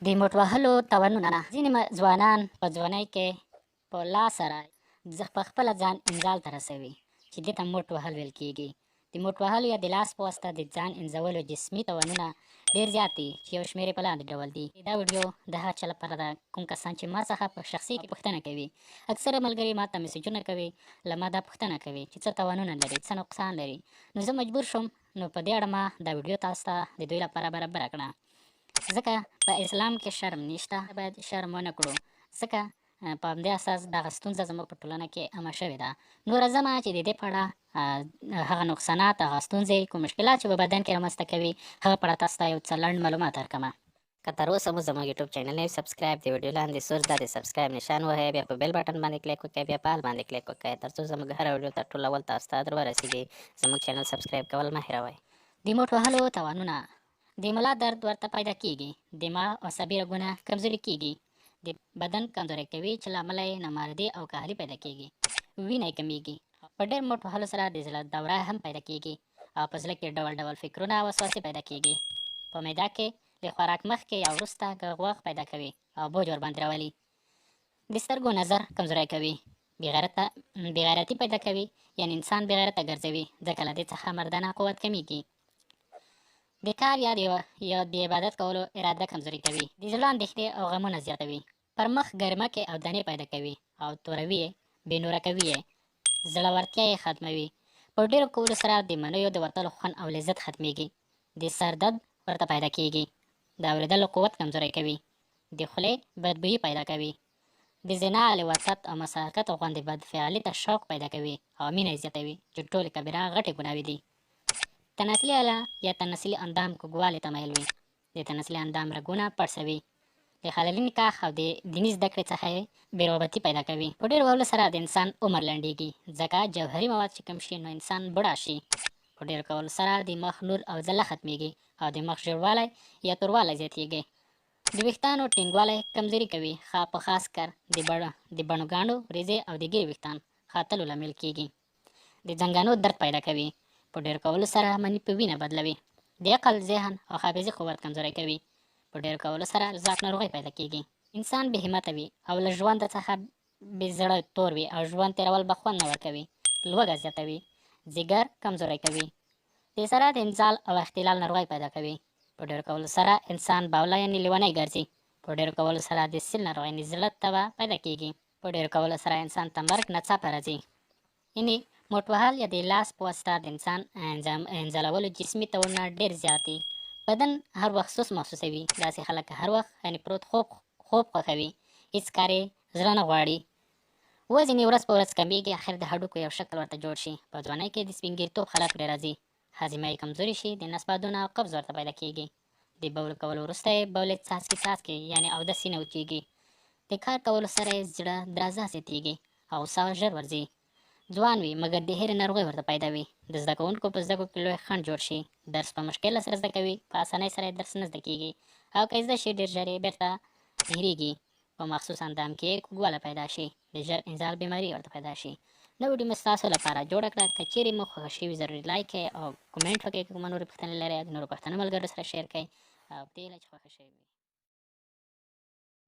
د موټ وهلو تاوانونه. ځینې ځوانان په ځوانۍ کې په لاس سره په خپله ځان انزال ته رسوي چې دې ته موټ وهل ویل کیږي. د موټ وهلو یا د لاس په واسطه د ځان انځولو جسمي تاوانونه ډېر زیات دي چې یو شمېر یې په لاندې ډول دي. دا ویډیو د هغه چا لپاره ده کوم کسان چې ما څخه په شخصي کې پوښتنه کوي. اکثره ملګري ما ته مسیجونه کوي، له ما دا پوښتنه کوي چې څه تاوانونه لري، څه نقصان لري. نو زه مجبور شوم، نو په دې اړه ما دا ویډیو تاسو ته د دوی لپاره برابره کړه، ځکه په اسلام کې شرم نشته، باید شرم ونه کړو، ځکه په همدې اساس دغه ستونزه زموږ په ټولنه کې عامه شوې ده. نو راځم چې د دې په اړه هغه نقصانات، هغه ستونزې، کوم مشکلات چې په بدن کې رامنځته کوي، هغه په اړه تاسو ته یو څه لنډ معلومات درکړم. که تر اوسه مو زموږ یوټیوب چینل نه وي subscribe، د ویډیو لاندې سور ده د subscribe نشان وهئ، بیا په bell button باندې کلیک وکړئ، بیا په all باندې کلیک وکړئ، ترڅو زموږ هره ویډیو تر ټولو اول تاسو ته در ورسېږي. زموږ چینل subscribe کول مه هېروئ. د موټ وهلو تاوانونه: د ملا درد ورته پیدا کیږي، دماغ عصبي رګونه کمزوري کیږي، د بدن کمزوری کوي چې له امله یې نامردي او کاهلي پیدا کیږي، وینه یې کمیږي. په ډېر موټ وهلو سره د زړه دوره هم پیدا کیږي او په زړه کې ډول ډول فکرونه او وسوسې پیدا کیږي. په معده کې د خوراک مخکې یا وروسته غوښ پیدا کوي او بوج ورباندې راولي. د سترګو نظر کمزوری کوي، بېغیرتي پیدا کوي، یعنې انسان بېغیرته ګرځوي، ځکه له دې څخه مردانه قوت کمیږي. د کار یا د عبادت کولو اراده کمزوري کوي. د زړه اندېښنې او غمونه زیاتوي. پر مخ ګرمکې او دانې پیدا کوي او توروي یې، بې نوره کوي یې، زړورتیا یې ختموي. په ډېرو کولو سره د منیو د وتلو خوند او لذت ختمیږي. د سر درد ورته پیدا کیږي. د اورېدلو قوت کمزوری کوي. د خولې بدبویي پیدا کوي. د زنا، لواطت او مساقت غوندې بدفعلي ته شوق پیدا کوي او مینه یې زیاتوي چې ټولې کبیره غټې ګناوې دي. تناسلي آله یا تناسلي اندام کوږوالي ته میل وي. د تناسلي اندام رګونه پړسوي. د حلالي نکاح او د دیني زده کړې څخه یې بېروبتي پیدا کوي. په ډېرو وهلو سره د انسان عمر لنډېږي، ځکه جوهري مواد چې کم شي نو انسان بوډا شي. په ډېرو کولو سره د مخ نور او ځلا ختمیږي او د مخ ژېړوالی یا توروالی زیاتیږي. د ویښتانو ټینګوالی کمزوري کوي، په خاص کر د بڼوګانو، وریځې او د ږیرې ویښتان خاتلو لامل کیږي. د ځنګانو درد پیدا کوي. په ډېرو کولو سره مني په وینه بدلوي. د عقل، ذهن او حافظې قوت کمزوری کوي. په ډېرو کولو سره ذات ناروغۍ پیدا کیږي. انسان بې همته وي او له ژوند څخه بې زړه تور وي او ژوند تېرول به خوند نه ورکوي. لوږه زیاتوي، ځیګر کمزوری کوي. د سرعت انزال او اختلال ناروغۍ پیدا کوي. په ډېرو کولو سره انسان باوله یعنې لیونی ګرځي. په ډېرو کولو سره د سیل ناروغۍ یعنې زړه تبه پیدا کیږي. په ډېرو کولو سره انسان ته مرګ ناڅاپه راځي. یعنې موټ وهل یا د لاس په واسطه د انسان انزالولو جسمي تاوانونه ډېر زیات دي. بدن هر وخت سست محسوسوي. داسې خلک هر وخت یعنې پروت خوب خوښوي، هیڅ کار یې زړه نه غواړي. وزن یې ورځ په ورځ کمیږي، اخر د هډوکو یو شکل ورته جوړ شي. په ځوانۍ کې د سپینږیرتوب حالت پرې راځي. هاضمه یې کمزوري شي، د نس بادونه او قبض ورته پیدا کیږي. د بول کولو وروسته یې بولې څاڅکي څاڅکي یعنې اودس یې نه وچیږي. د کار کولو سره یې زړه درزا زیاتیږي او غوسه ژر ورځي. ځوان وي مګر د هېرې ناروغۍ ورته پیدا وي. د زده کوونکو په زده کړو کې لوی خنډ جوړ شي. درس په مشکله سره زده کوي، په اسانۍ سره یې درس نه زده کیږي او که یې زده شي ډېر ژر یې بېرته هېرېږي. په مخصوص اندام کې یې کوږوالی پیدا شي، د ژر انزال بیماري ورته پیدا شي. دا ویډیو مې ستاسو لپاره جوړه کړه. که چیرې مو خوښه شوي ضروري لایک کړئ او کومنټ وکړئ. که کومه نورې پوښتنې لرئ د نورو پښتنو ملګرو سره share کړئ او په دې هیله چې خوښه شوي وي.